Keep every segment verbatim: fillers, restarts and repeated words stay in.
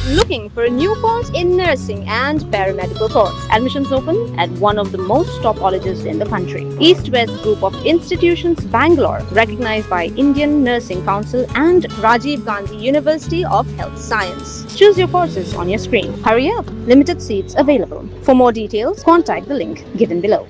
Looking for a new course in nursing and paramedical course? Admissions open at one of the most top colleges in the country. East West Group of Institutions, Bangalore, recognized by Indian Nursing Council and Rajiv Gandhi University of Health Science. Choose your courses on your screen. Hurry up, limited seats available. For more details, contact the link given below.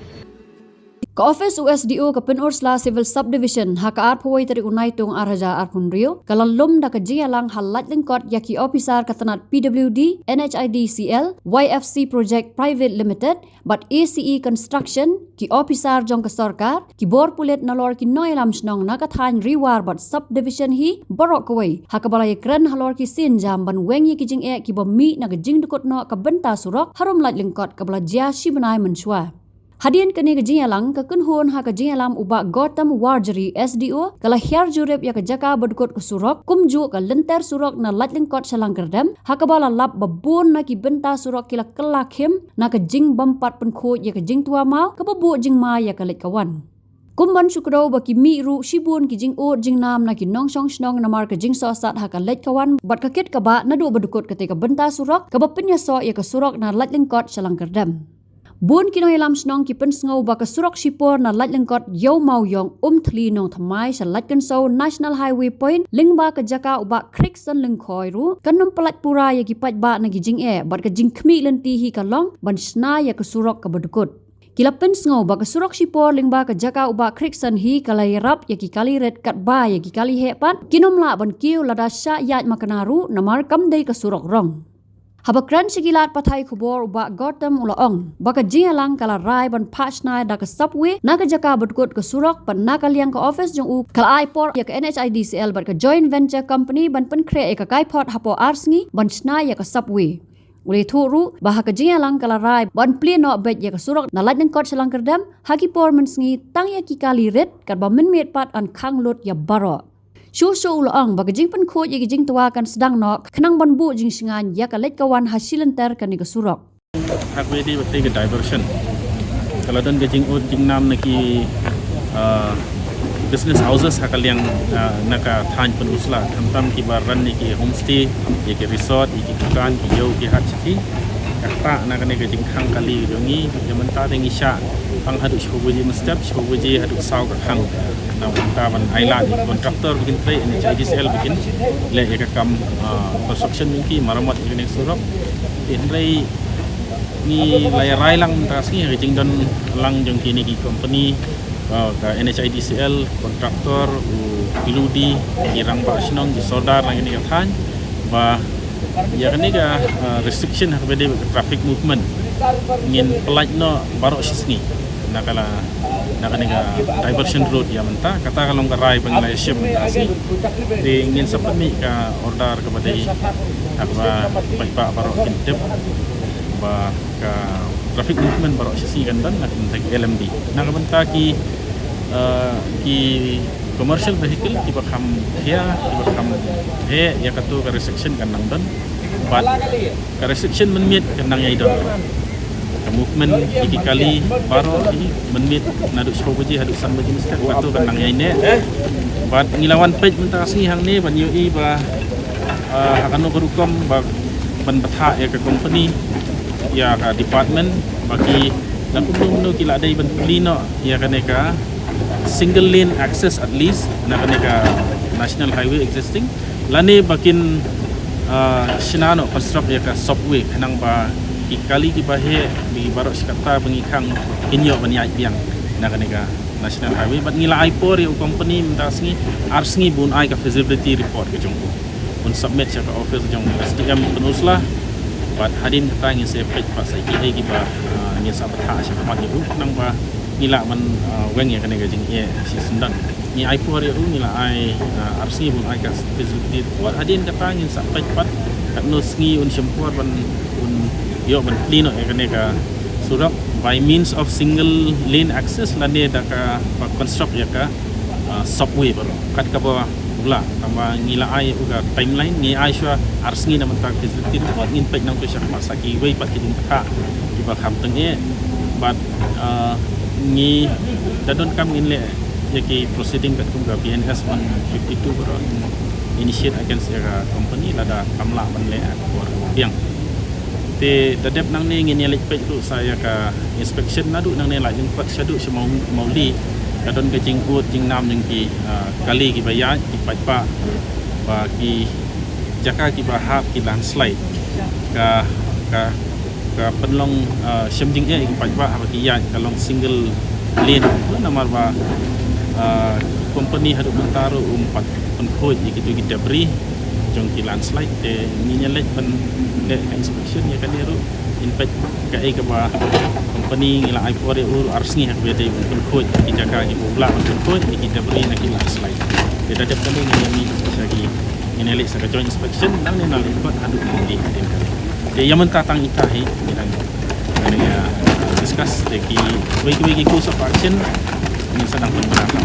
Ka office u S D O ka Pynursla Civil Subdivision ha ka arphew tarik u Naitung ar hajar arphew hynriew ka la lum da ka jingïalang ha lait lyngkot ïa ki officer ka tnat P W D, N H I D C L, Y F C Project Private Limited bad A C E Construction, ki officer jong ka sorkar, ki bor pulit nalor ki nongïalam shnong na ka thaiñ Ri War bad Subdivision hi baroh kawei ha kaba la ïakren halor ki sienjam ban weng ïa ki jingeh kiba mih na ka jingdukut noh ka bynta surok harum lait lyngkot kaba la jia shi bnai mynshuwa. Hadien kane ka jingïalang, ka kynhun ha ka jingïalam u Bah Gautam Warjri, S D O, ka la hiar jurip ïa ka jaka ba dukut ka surok, kumjuh ka lynter surok na lait lyngkot sha Langkyrdem ha kaba la lap ba bun na ki bynta surok ki la kylla khim na ka jingbympat pynkhuid ïa ka jingtwa maw kaba buh jingma ïa ka leit ka wan. Kum ban shu kdew ba ki mih ruh shibun ki jingud jingnam na ki nongshong shnong namar ka jingsohsat ha ka leit ka wan bad ka kit ka bah naduh ba dukut kata ka bynta surok kaba pynïasoh ïa ka surok na lait lyngkot sha Langkyrdem. Bun ki nongïalam shnong ki pynsngew ba ka surok shipor na lait lyngkot Ïew Mawïong, Umthli, Nongthymmai sha Laitkynsew National Highway Point lyngba ka jaka u Bah Crickson Lyngkhoi ruh kan ym pyllait pura ïa ki paidbah na ki jingeh bad ka jingkhmih lynti hi ka long ban shna ïa ka surok kaba dukut. Ki la pynsngew ba ka surok shipor lyngba ka jaka u Bah Crickson hi ka la ïarap ïa ki kali rit katba ïa ki kali heh pat kin ym lah ban kiew lada shah ïaid makna ruh namar kam dei ka surok rong. Haba kren sha ki lad pathai khubor u Bah Gautam u la ong ba ka jingïalang ka la rai ban phah shna da ka subway na ka jaka ba dukut ka surok bad na ka liang ka office jong u ka la ai por ïa ka N H I D C L bad ka joint venture company ban pynkhreh ïa ka kaiphod hapoh ar sngi ban shna ïa ka subway. U la ïathuh ruh ba ha ka jingïalang ka la rai ban plie noh beit ïa ka surok na lait lyngkot sha Langkyrdem ha ki por mynsngi tang ïa ki kali rit katba mynmiet pat yn khang lut ïa baroh. Shuh shuh u la ong ba ka jingpynkhuid ïa ka jingtwa kan sdang noh khnang ban buh jingshngaiñ ïa ka leit ka wan ha shi lynter kane ka surok. Ha kawei de ba te ka diversion ka la don ka jingud jingnam na ki, ah, business houses ha ka liang, ah, na ka thaiñ Pynursla, khamtam kiba run ïa ki homestay, ïa ki resort, ïa ki dukan, ki ïew ki hat shithi. Kata na kane ka jingkhang kali jong ngi ïa mynta te ngi shah tang haduh shiphew baje mynstep, shiphew baje haduh saw ka khang. Na mynta ban ai lad ïa ki contractor ba kin trei, N H I D C L ba kin leh ïa ka kam, ah, construction, ïa ki maramot ïa kane ka surok. Hynrei ngi la ïa rai lang mynta ka sngi ha ka jingdon lang jong kine ki company, ah, ka N H I D C L, contractor, u P W D, ki rangbah shnong, ki sordar na kane ka thaiñ ba ïa kane ka, ah, restriction ha kaba ïadei bad ka traffic movement ngin pyllait noh baroh shi sngi na ka la, na kane ka diversion road ïa mynta. Kata ka long ka rai ba ngi la ïa shim mynta ka sngi. Te ngin sa pynmih ka order kaba dei ha kaba paidbah baroh kin tip ba ka traffic movement baroh shi sngi kan don na ka bynta ka L M D. Na ka bynta ki, eh, ki commercial vehicle kiba kham heh, kiba kham heh, ïa kato ka restriction kan nang don. Bad ka restriction mynmiet kan nang ïai don. Ka movement ïa ki kali baroh hi mynmiet naduh shiphew baje haduh san baje mynstep, kato kan nang ïai neh. Bad ngi la wan peit mynta ka sngi hangne ban ïohi ba, ah, ha kano ka rukom ba ban bthah ïa ka company, ïa ka department, ba ki la kumno kumno ki la dei ban plie noh ïa kane ka single lane access at least na kane ka national highway existing, lane ba kin, ah, shna noh, construct ïa ka subway khnang ba ki kali kiba heh, ki baroh shi katta ba ngi khang kin ïoh ban ïaid biang na kane ka national highway. Bad ngi la ai por ïa u company mynta ka sngi ar sngi ba un ai ka feasibility report ka jong u, un submit sha ka office jong S D M Pynursla. Bad hadien kata ngin sa peit pat sa kiei kiba, ah, ngin sa bthah shakhmat ïa u khnang ba ngi lah ban, ah, weng ïa kane ka jingeh shisyndon. Ngi ai por ïa u, ngi la ai, ah, ar sngi ba un ai ka feasibility report. Hadien kata ngin sa peit pat katno sngi un shim por ban, un ïoh ban plie noh ïa kane ka surok by means of single lane access lane da kaba construct ïa ka, ah, subway baroh. Kat kaba u lah, tangba ngi la ai u ka timeline, ngi ai shuwa ar sngi na bynta ka feasibility report, ngin peit nangta shakhmat sa kiwei pat ki jingbthah kiba kham tyngeh. Bad, ah, ngi da donkam ngin leh ïa ki proceeding katkum ka B N S one fifty-two baroh, initiate against ïa ka company lada kam lah ban leh ha ka por. Biang. Te da dep nangne ngin ïa leit peit ruh sa ïa ka inspection naduh nangne la jingpait shaduh sha Mawlih. Ka don ka jingud jingnam jong ki, ah, kali kiba ïaid, ki paidbah, ba ki jaka kiba hap ki landslide. Ka, ka, ka pynlong, ah, shem jingeh ki paidbah haba ki ïaid ka long single lane. Namar ba, ah, company haduh mynta ruh um pat pynkhuid ïa kitu ki debris jong ki landslide, te ngin ïa leit ban leh inspection ïa kane ruh, in peit kaei kaba company ngi la ai por ïa u ruh ar sngi ha kaba ïadei ban pynkhuid ki jaka kiba u lah ban pynkhuid ïa ki debris na ki landslide. Te da dep kane ngin ïa mih sha ki, ngin ïa leit sha ka joint inspection nangne na Lyngkot haduh Mawlih hadien kane. Te ïa mynta tang ita hi ngi dang, ngi dang ïa discuss te kiwei kiwei ki course of action ngin sa dang pynbna.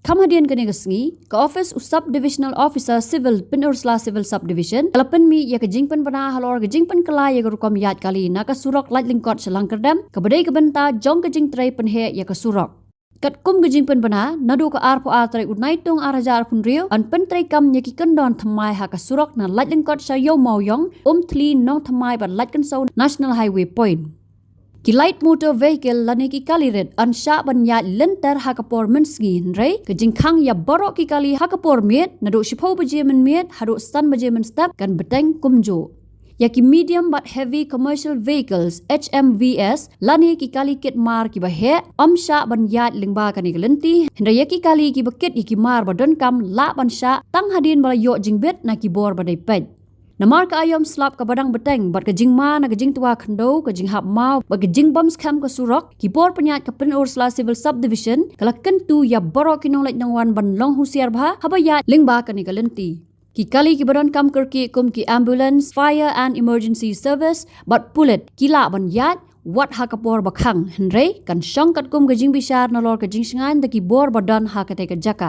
Kham hadien kane ka sngi, ka office u Sub Divisional Officer Civil Pynursla Civil Subdivision ka la pynmih ïa ka jingpynbna halor ka jingpynkylla ïa ka rukom ïaid kali na ka surok Laitlyngkot sha Langkyrdem, kaba dei ka bynta jong ka jingtrei pynheh ïa ka surok. Katkum ka jingpynbna, naduh ka arphew ar tarik u Naitung ar hajar arphew hynriew, yn pyntreikam ïa ki kyndon thymmai ha ka surok na Laitlyngkot sha Ïew Mawiong, Umthli, Nongthymmai bad Laitkynsew National Highway Point. Ki light motor vehicle lane ki kali rit yn shah ban ïaid lynter ha ka por mynsngi, hynrei ka jingkhang ïa baroh ki kali ha ka por miet, naduh shiphew baje mynmiet haduh san baje mynstep, kan bteng kumjuh. Ïa ki medium bad heavy commercial vehicles, H M V S, lane ki kali kit mar kiba heh, ym shah ban ïaid lyngba kane ka lynti, hynrei ïa ki kali kiba kit ïa ki mar ba donkam lah ban shah tang hadien ba la ïoh jingbit na ki bor ba dei peit. Namar ka aïom slap kaba dang bteng bad ka jingma na ka jingtwa khyndew, ka jinghap maw bad ka jingbym skhem ka surok, ki bor pynïaid ka Pynursla Civil Subdivision ka la kyntu ïa baroh ki nongleit nongwan ban long husiar bha haba ïaid lyngba kane ka lynti. Ki kali kiba donkam kyrkieh kum ki ambulance, fire and emergency service bad pulit ki lah ban ïaid wat ha ka por ba khang, hynrei kan shong katkum ka jingbishar nalor ka jingshngaiñ da ki bor ba don ha katei ka jaka.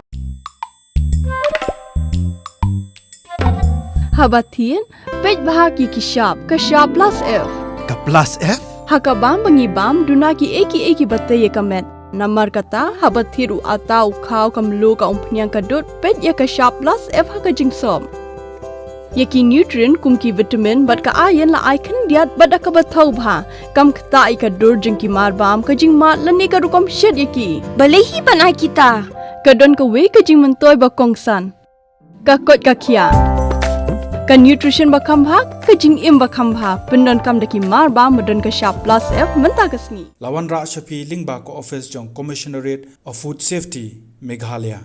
Haba thied, peit bha ki ki shap, ka shap plus F. Ka plus F? Ha ka bam ba ngi bam, duna kiei kiei kiba tei ïa ka met. Namar kata, haba thied u atta, u khaw, ka mluh, ka umphniang, ka dud, peit ïa ka shap plus F ha ka jingsop. Ïa ki nutrient kum ki vitamin bad ka iron la ai khyndiat bad da kaba thaw bha. Kam ktah ïa ka dur jong ki mar bam, ka jingmad lane ka rukom shet ïa ki. Balei hi ban ai kita? Ka don kawei ka jingmyntoi ba kongsan. Ka koit ka khiah. Ka nutrition ba kham bha, ka jingim ba kham bha. Pyndonkam da ki mar bam ba don ka shap plus F mynta ka sngi. La wanrah sha phi lyngba ka office jong Commissionerate of Food Safety, Meghalaya.